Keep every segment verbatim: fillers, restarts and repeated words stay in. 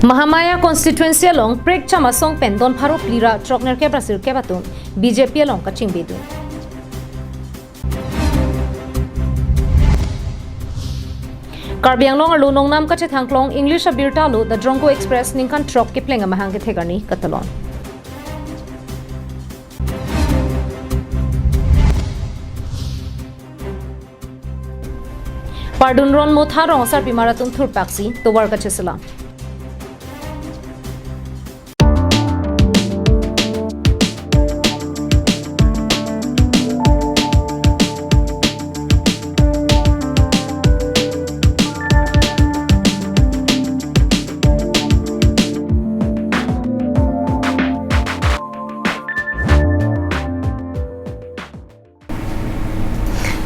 Mahamaya constituency along prekcham asong pen don pharo phli ra throknerkep ra sirkep atum B J P along kachingbedun. Karbi Anglong arlo nongnam kachethangklong English abirta lo The Drongo Express ningkan throk kepleng amahang kethek arni katalon. Pardun Ron Motha rong asarpimar atum thurpaksi tovar kacheselam.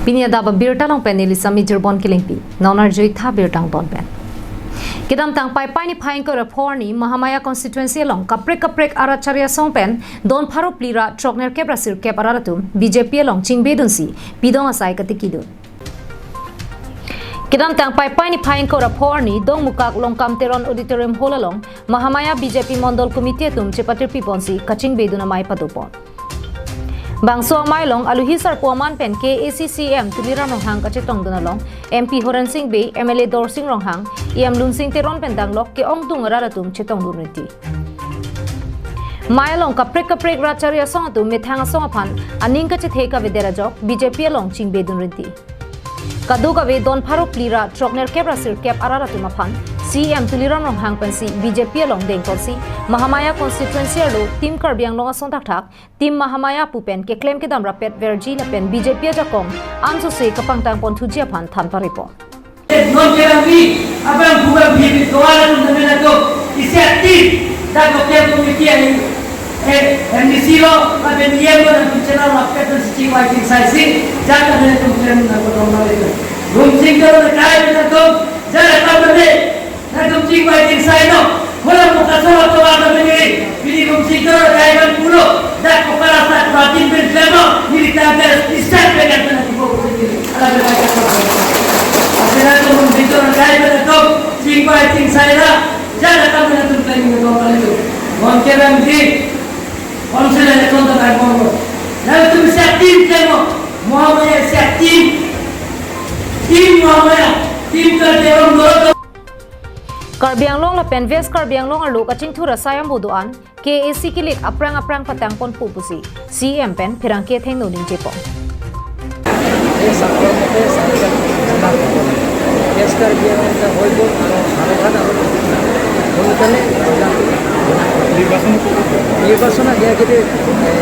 Pini adap abirta along pen neli Sami Jirbon Kilingpi. Non arjuitha birta angton pen. Kedamtang Paipai niphai ingkoi ra pho arni Mahamaya constituency along kaprek kaprek arat chari asong pen don pharo phli ra throknerkep ra sirkep arat atum B J P along chingbedunsi pidong asai katikidun. Kedamtang Paipai niphai ingkoi ra pho arni Dongmukak Longkam Teron Auditorium Hall along Mahamaya B J P Mondol Committee atum chepatirpiponsi kachingbedun amei padopon. Bangso amei along aluhi sarpo aman pen K A A C C E M Tuliram Ronghang kachetongdun along M P Horen Sing Bey, M L A Dorsing Ronghang, E M Lunsing Teron pen danglok ke-ongdung arat atum chetongdun rinti. Mei along kaprek kaprek rat chari asong atum methang asong aphan aning kachethe kavedet ajok B J P along chingbedun rinti. Kadokave don pharo phli ra throknerkep ra sirkep arat atum aphan C E M Tuliram Ronghang pensi B J P along dengkorsi Mahamaya constituency arlo Team Karbi Anglong ason thakthak Team Mahamaya pu pen keklem kedam rapet verji lapen B J P ajakong ansose kapangtangpon thuji aphan than parepon. Non kerami, abang buka bibit kawala tum namin atum, isi aktif, dak kopian komiti ahi, eh, M D C lo, lapen E M lo, lapen channel lapet dan sisi waiting saisi, jaka namin atum klem na kotong namin atum. Rumsing Teron kai namin atum, jaka namin atum. Dak tum chingvai chingsai non. Hola mo kaso ato ada mengiri. Pini kum chingkar kaiban pulo. Dak kokara sat batin pen klem non. Neli ta gas isat pen yang tena kibo kum chingkar. Ala pen aja ko. Asina tum chingkar kaiban ato. Chingvai chingsai la. Jana kam na tum klem ni kong kali tu. Mon kerang ji. Konsel election ta kai kong. Lalu tum siap tim klem non. Mahamaya siap tim. Tim Mahamaya. Tim kerja orang dorong. Karbi Anglong lapen West Karbi Anglong arlo kachingthur asai ambo do-an K A A C kilik aphrang aphrang patangponpo pusi C E M pen pherangke athengno ningjepon. নিৰ্বাচন আগে আগে যে, এ,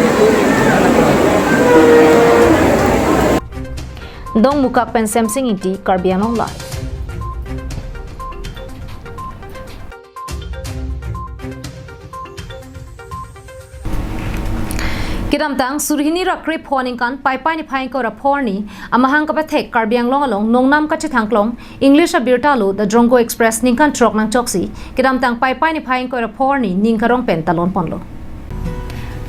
Dongmukak pen Semsing Ingti, Karbi Anglong Live. Kedamtang suri hini ra krepho aningkan Paipai niphai ingkoi ra pho arni amahang kapathek Karbi Anglong along nongnam kachethangklong English abirta lo The Drongo Express ningkan throk nangchoksi kedamtang Paipai niphai ingkoi ra pho arni ning karong pen talonponlo.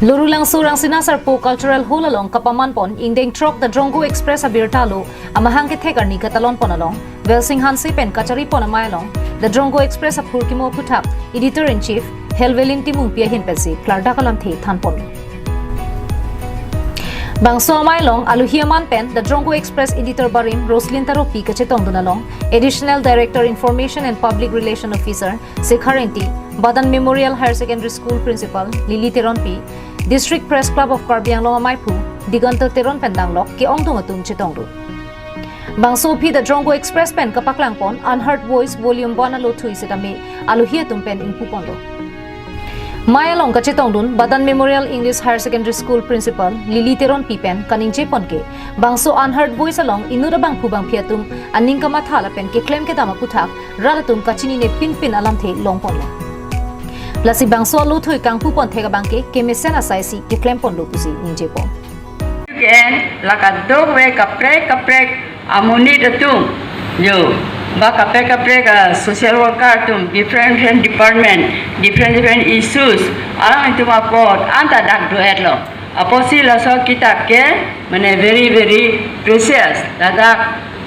Lorulangso Rangsina Sarpo Cultural Hall along kapamanpon ingdeng throk The Drongo Express abirta lo amahang kethek arni katalonpon along Velsing Hanse pen kacharipon amei along The Drongo Express aphurkimo aphuthak Editor-in-Chief Helvelin Timungpi ahin pensi klardak alamthe thanpon. Bangso amei along aluhi aman pen The Drongo Express Editor Barim Roslyn Taropi kachetongdun along Additional Director Information and Public Relation Officer Sekhar Ingti, Badan Memorial Higher Secondary School Principal Lily Teronpi, District Press Club of Karbi Anglong ameiphu Diganta Teron pen danglok ke-ongdung atum chetongdun. Bangso aphi The Drongo Express pen kapaklangpon Unheard Voice Volume one alothui setame aluhi atum pen ingpuponlo. Mei along kachetongdun Badan Memorial English Higher Secondary School Principal Lily Teronpi pen kaningjepon ke bangso Unheard Voice along inut abangphu bangphi atum aning kamatha lapen keklem kedam aphuthak rat atum kachinine pinpin alamthe longponlo. Lasi bangso alothui kangpupon thek abang ke kemesen asaisi keklemponlo pusi ningjepon. Ken la kadokave kaprek kaprek amonit atum, yo, ba kaprek kaprek, ah, social worker atum, different different department, different different issues, alanglitum apot anta dak do-etlo. Apotsi laso kitab ke mane very very precious. Ladak,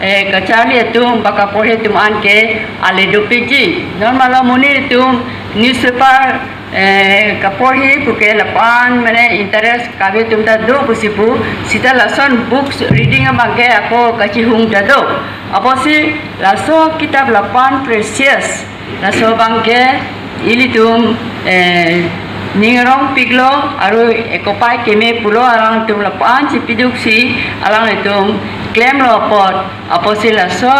eh, kacharli atum ba kaporhe atum an ke ale dopikji. Non mala amonit atum Newspaper, eh, kaporhi puke lapu-an mane interest kave atum ta do pusi pu, seta lason books reading abangke ako kachihung ta do. Apotsi laso kitap lapu-an precious, laso abangke ilitum, eh, ning arong piklo, aru ekopai keme pulo, alangtum lapu-an chipiduksi alangtum klemlo apot, apotsi laso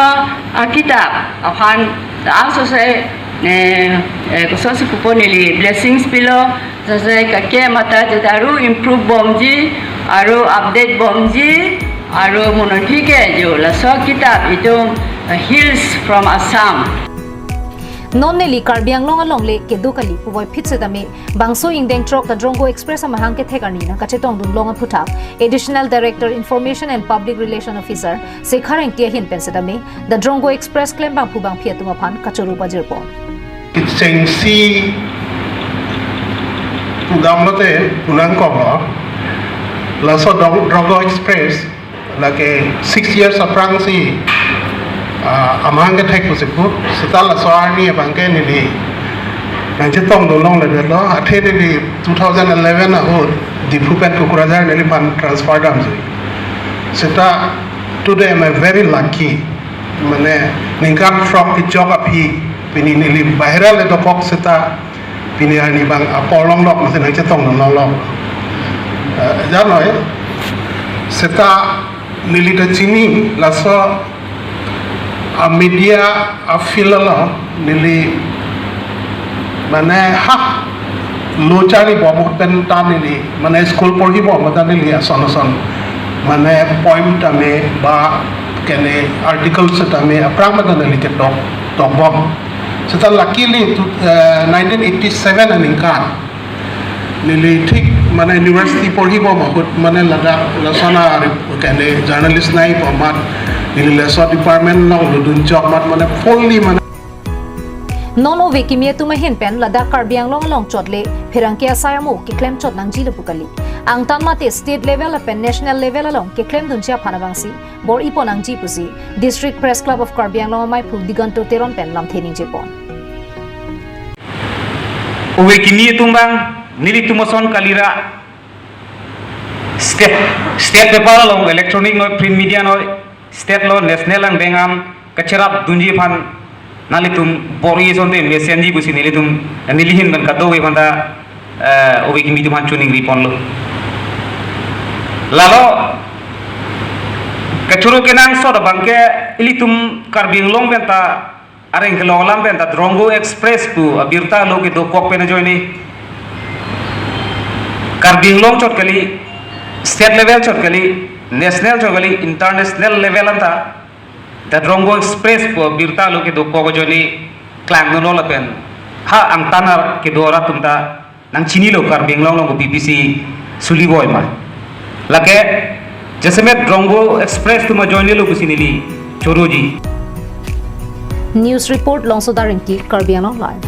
akitap aphan ta angsose, eh, eh, kosonsi pupo, neli blessings pilo, sose kake mata jeta aru improve bomji, aru update bomji, aru monon phike jo laso kitap itum, eh, Hills from Assam. Non neli Karbi Anglong alongle kedo kali puvoiphit setame bangso ingdeng throk ta Drongo Express amahang kethek arni nangkachetongdun long aphuthak Additional Director Information and Public Relation Officer Sekhar Engti ahin pen setame The Drongo Express klembangphu bangphi atum aphan kachoro pajirpon. Kechengsi pudam lote punang kok lo. Laso Drong-, Drongo Express lake six years aphrangsi, ah, amahang kethek pusi pu. Seta laso arni abangke neli nangchetongdun longle detlo. Athe neli two thousand eleven ahut Diphu pen Kokrajhar neliphan transfer damsi. Seta today I'm a very lucky. Mane ningkan throk kechok aphi pini neli bahira le dokok seta pini arni abang apor longlok masi nangchetongdun longlok. Eh, janoi, seta neli ta chini laso a media a field along neli mane ha lo charli bom ahut pen ta neli mane school porhi bom ta neli ason ason mane poem tame ba kene article setame aphrang mata neli ketok tok bom. Seta luckily to, eh, nineteen eighty-seven aningkan neli thik mane university porhi bom ahut mane ladak lason a kene journalist nangji pu amat neli laso department along lodun chok amat mane fully mane. Non ove kimi atum ahin pen ladak Karbi Anglong along chot le pherangke asai amo keklem chot nangjilo pu kali. Angtan mate state level lapen national level along keklemdunji aphan abangsi bor-ipon nangji pusi District Press Club of Karbi Anglong amaiphu Diganto Teron pen lamthe ningjepon. Ove kimi atum abang nelitum ason kalira state, state paper along electronic noi, print media noi, state lo, national angdeng an kacherapdunji aphan nanglitum bor-i asonte mesenji pusi nelitum, neli ahin pen kadokave aphanta, eh, ove kimi atum aphan choningriponlo. Lalo kachoro kenangsot abangke ilitum Karbi Anglong penta areng kelong alam penta Drongo Express pu abirta lo kedokok pen ajoine Karbi Anglong chot kali, state level chot kali, national chot kali, international level anta The Drongo Express pu abirta lo kedokok ajoine klangdunlo lapen ha angtan ar kedo arat atum ta nangchinilo Karbi Anglong along kopi pisi suli boi ma. Lake jasemet Drongo Express atum ajoinelo pusi neli choroji. News report Longsoda Rengki, Karbi Anglong Live.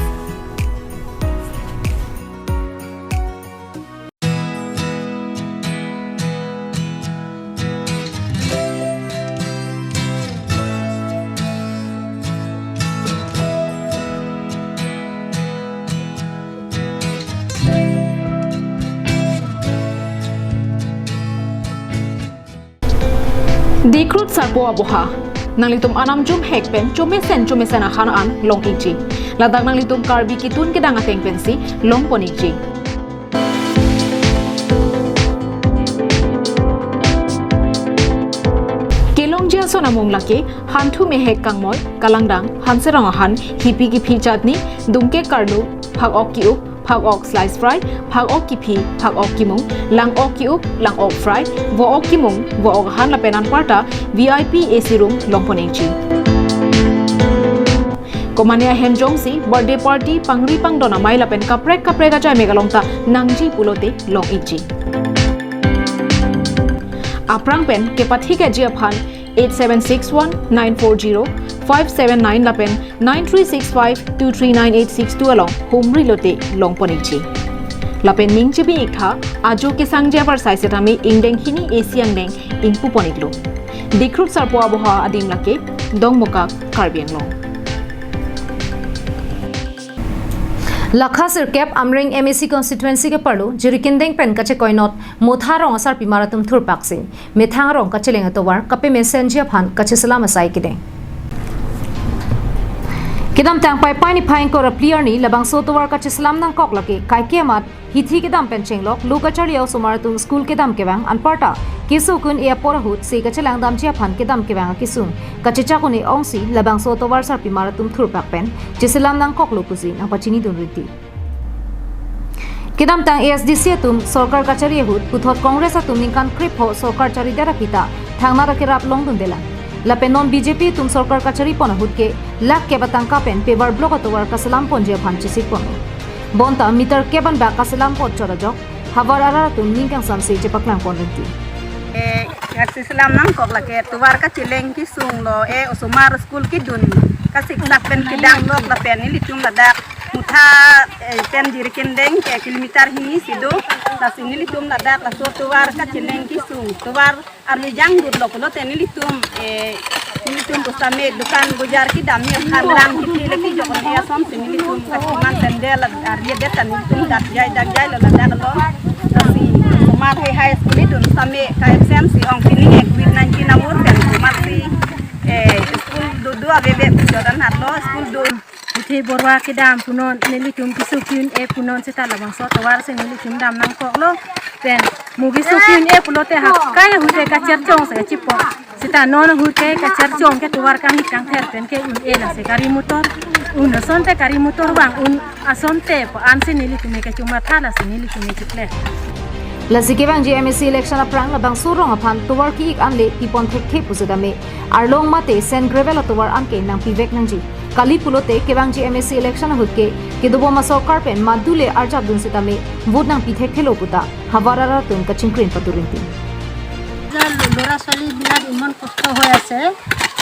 Dikrut Sarpo Aboha. Nanglitum anam jumhek pen chomesen chomesen ahan an long-ikji. Ladak nanglitum Karbi kitun kedang ateng pensi longpon-ikji. Kelongji ason amung lake hanthu mehek kangmoi, kalangdang, hanserong ahan, hipi kiphi chutney, dungke karnu, phak-ok ki-up, phak-ok slice fry, phak-ok kiphi, phak-ok kimung, lang-ok ki-up, lang-ok fry, vo-ok kimung, vo-ok ahan lapen anparta V I P A C room longpon-ikji. Komane ahem jongsi birthday party, pangri pangdon amei lapen kaprek kaprek ajai mek along ta nangji pulote long-ikji. Aphrang pen kepathikji aphan eight seven six one nine four zero five seven nine lapen nine three six five two three nine eight six two along humri lote longpon-ikji. Lapen ning chibi-iktha ajo kesangji abarsai setame ingdeng hini A C angdeng ingpupon-iklo. Dikrut Sarpo Aboha adim lake Dongmukak, Karbi Anglong. Lakha sirkep Amreng M A C constituency ke parlo Jirikindeng pen kachekoinot Motha rong asarpimar atum thurpaksi methang rong kacheleng atovar kapemesenji aphan kacheselam asai kedeng. Kedamtang Paipai niphai ingkoi ra phli arni labangso atovar kacheselam nangkok lake kaike amat hithi kedam pen chenglok lo kacharli a-osomar atum school kedam kevang anparta keso kun-e apor ahut se kachelang damji aphan kedam kevang akesung kachechak un-e ongsi labangso atovar sarpimar atum thurpak pen cheselam nangkoklo pusi nangpachinidun rinti. Kedamtang A S D C atum sorkar kachari ahut puthot Congress atum ningkan krepho sorkar charidet aphi ta thangnat akerap longdundelang. Lapen non B J P atum sorkar kacharipon ahut ke lakh kep atangka pen Pevwar block atovar kaselamponji aphan chesikponlo. Bonta meter kep anbak kaselampon chot ajok havar arat atum ning kangsamse chepaklangpon rinti. Eh, kacheselam nangkok lake tovar kacheleng kesunglo, eh, osomar school kedun kasiksak pen kedam lok lapen nelitum ladak Motha, eh, pen Jirikindeng ke kilometer hini si do, lasi nelitum ladak laso tovar kacheleng kesung, tovar arni jangdutlo pulote nelitum, eh, nelitum pusitame dukan bojar kedam ni aphan lang hithi le kejok ni asonsi nelitum kachiman sandal aryedet ta nelitum dak jai dak jai lo ladak lo. Lasi osomar heihai school kedun sitame ka absent si ong pini covid nineteen amur pen osomar si, eh, school dodo aveve pujodan hatlo school do. Hithi borwa kedam punon nelitum keso kun-e punon seta labangso atovar si nelitum dam nangkoklo. Pen mo keso kun-e pulote hakai ahut ke kacherchong se kachipo. Seta non ahut ke kacherchong ke tovar kanghi kangther pen ke un-e lasi gari motor un asonte gari motor vang un asonte pu ansi nelitum ke chomatha lasi nelitum ke chikle. Lasi kevangji M A C election aphrang labangso rong aphan tovar ki-ik anle pipon thekthe pusitame arlong mate sand gravel atovar anke nangpivek nangji. Kali pulote kevangji M A C election ahut ke kedobom asorkar pen madu le arjapdun sitame vote nangpi thekthelo puta havar arat atum kachingkrin patu rinti. যে ল'ৰা ছোৱালীবিলাক ইমান কষ্ট হৈ আছে,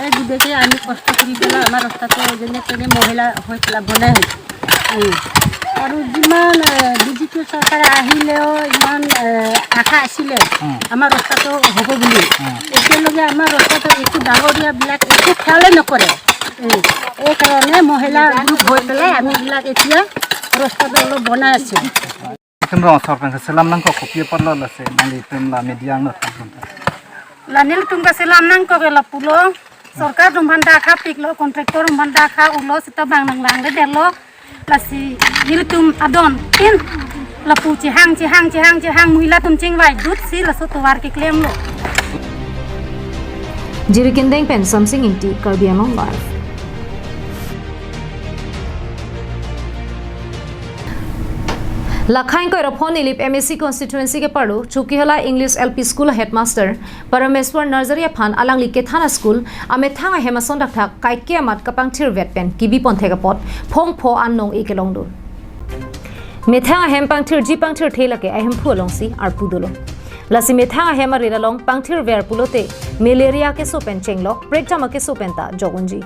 এই গোটেইকে আমি কষ্ট কৰি পেলাই আমাৰ ৰাস্তাটো যেনে তেনে মহিলা হৈ পেলাই বনাই হ'ল। উম। আৰু যিমান, এ, বি জে পি চৰকাৰ আহিলেও ইমান, এ, আশা আছিলে উম। আমাৰ ৰাস্তাটো হ'ব বুলি। উম। এতিয়ালৈকে আমাৰ ৰাস্তাটো একো ডাঙৰীয়াবিলাক একো খেয়ালে নকৰে। উম। এইকাৰণে মহিলা গ্ৰুপ হৈ পেলাই আমি এইবিলাক এতিয়া ৰাস্তাটো অলপ বনাই আছোঁ। Itum rong asor pen kaselam nangkok kopi apotlo lasi nanglitum la media angno thanpon ta. La nelitum kaselam nangkok ke lapulo. Sorkar atum aphan dak hapiklo, contractor atum aphan dak ha-ulo seta bang nanglang le derlo. Lasi nelitum adon tin lapu chehang chehang chehang chehang muila atum chingvai dutsi laso tovar keklemlo. Jirikindeng pen Samsing Ingti, Karbi Anglong Live. Lakha ingkoi ra phongo Nilip M A C constituency ke parlo Chokihola English L P School headmaster Parameswar Narzary aphan alangli kethan a-school amethang ahem ason thakthak kaike amat kapangthirvet pen kibipon thek apot phongpho an nong-e kelongdun. Methang ahem pangthirji pangthirthe lake ahemphu alongsi arpu dolo. Lasi methang ahem arit along pangthirver pulote malaria keso pen chenglok, prekjam akeso pen ta jok unji.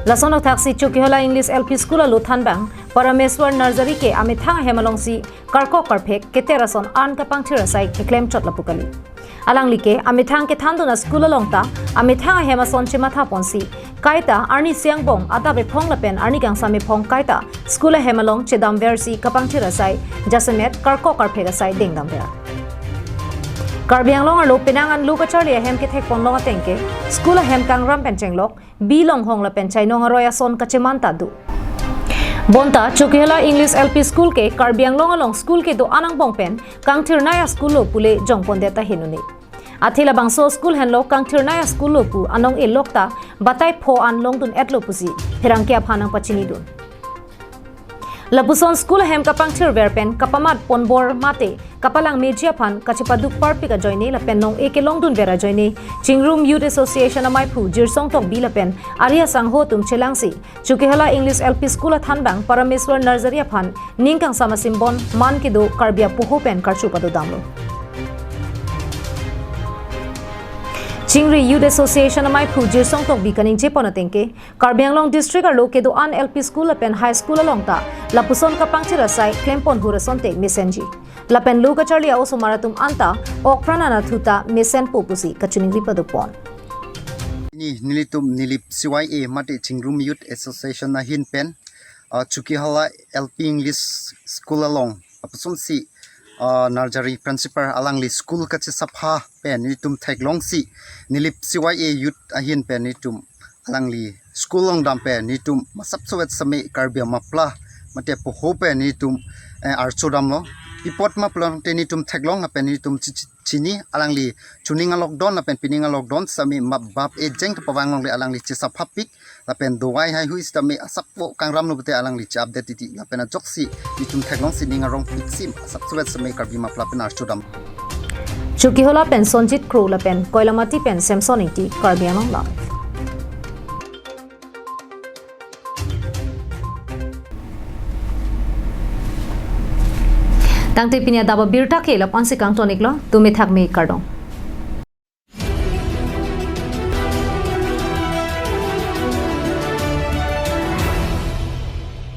Lason thakthaksi Chokihola English L P School alo thanbang Parameswar Narzary ke amethang ahem alongsi karkok karphek keter ason an kapangthir asai keklem chot lapu kali. Alangli ke amethang kethandun a-school along ta amethang ahem ason chematha ponsi kaita arnisi angbong adap ephong lapen arni kangsam ephong kaita school ahem along chedamversi kapangthir asai jasemet karkok karphek asai dengdamver. Karbi Anglong arlo penang an lo kacharli ahem kethekponlong ateng ke school ahem kangram pen chenglok, bi longhong lapen chainong aroi ason kacheman ta do. Bonta Chokihola English L P School ke Karbi Anglong along school kedo-an angbong pen kangthirnei a-school lo pule jongpondet ahin un-e. Athe labangso school henlo kangthirnei a-school lo pu anong-e lok ta batai pho an longdun-etlo pusi pherangke aphan nangpachinidun. Lapuson school ahem kapangthirver pen kapamat ponbor mate kapalang meji aphan kachepaduk parpik ajoine lapen nong-e kelongdunver ajoine Chingrum Youth Association amaiphu Jirsong Tokbi lapen ari asangho atum chelangsi Chokihola English L P School athanbang Parameswar Narzary aphan ning kangsam asimbon man kedo Karbi apoho pen karchu padodamlo. Chingri Youth Association amaiphu Jirsong Tokbi kaningjepon ateng ke Karbi Anglong District arlo kedo-an L P School lapen High School along ta lapuson kapangthir asai klempon hur asonte mesenji. Lapen lo kacharli a-osomar atum anta okpran anatthu ta mesenpo pusi kachiningri padopon. Pini nelitum Nilip C Y A mate Chingrum Youth Association ahin pen uh, Chokihola L P English School along apusumsi, uh, nursery principal alangli school kachesapha pen nelitum theklongsi, Nilip C Y A youth ahin pen nelitum alangli school along dam pen nelitum masap sowet same Karbi amapla mate poho pen nelitum, eh, archo damlo. Pi apot ma pulote nelitum theklong lapen nelitum chi-, chi-, chini alangli chuning alokdon lapen pining alokdon same map bap ejeng kepavang longle alangli chesaphapik lapen dovai haihui sitame asap vo kangram lo pute alangli che-update titi lapen ajoksi nelitum theklongsi ning arong pitsim asap sowet same Karbi amapla pen archo dam. Chokihola pen Sonjit Kro lapen Koilamati pen Samson Ingti, Karbi Anglong Live. Tangte pini adap abirta ke lapu-ansi kangton-iklo, tumi thakmi, kardom.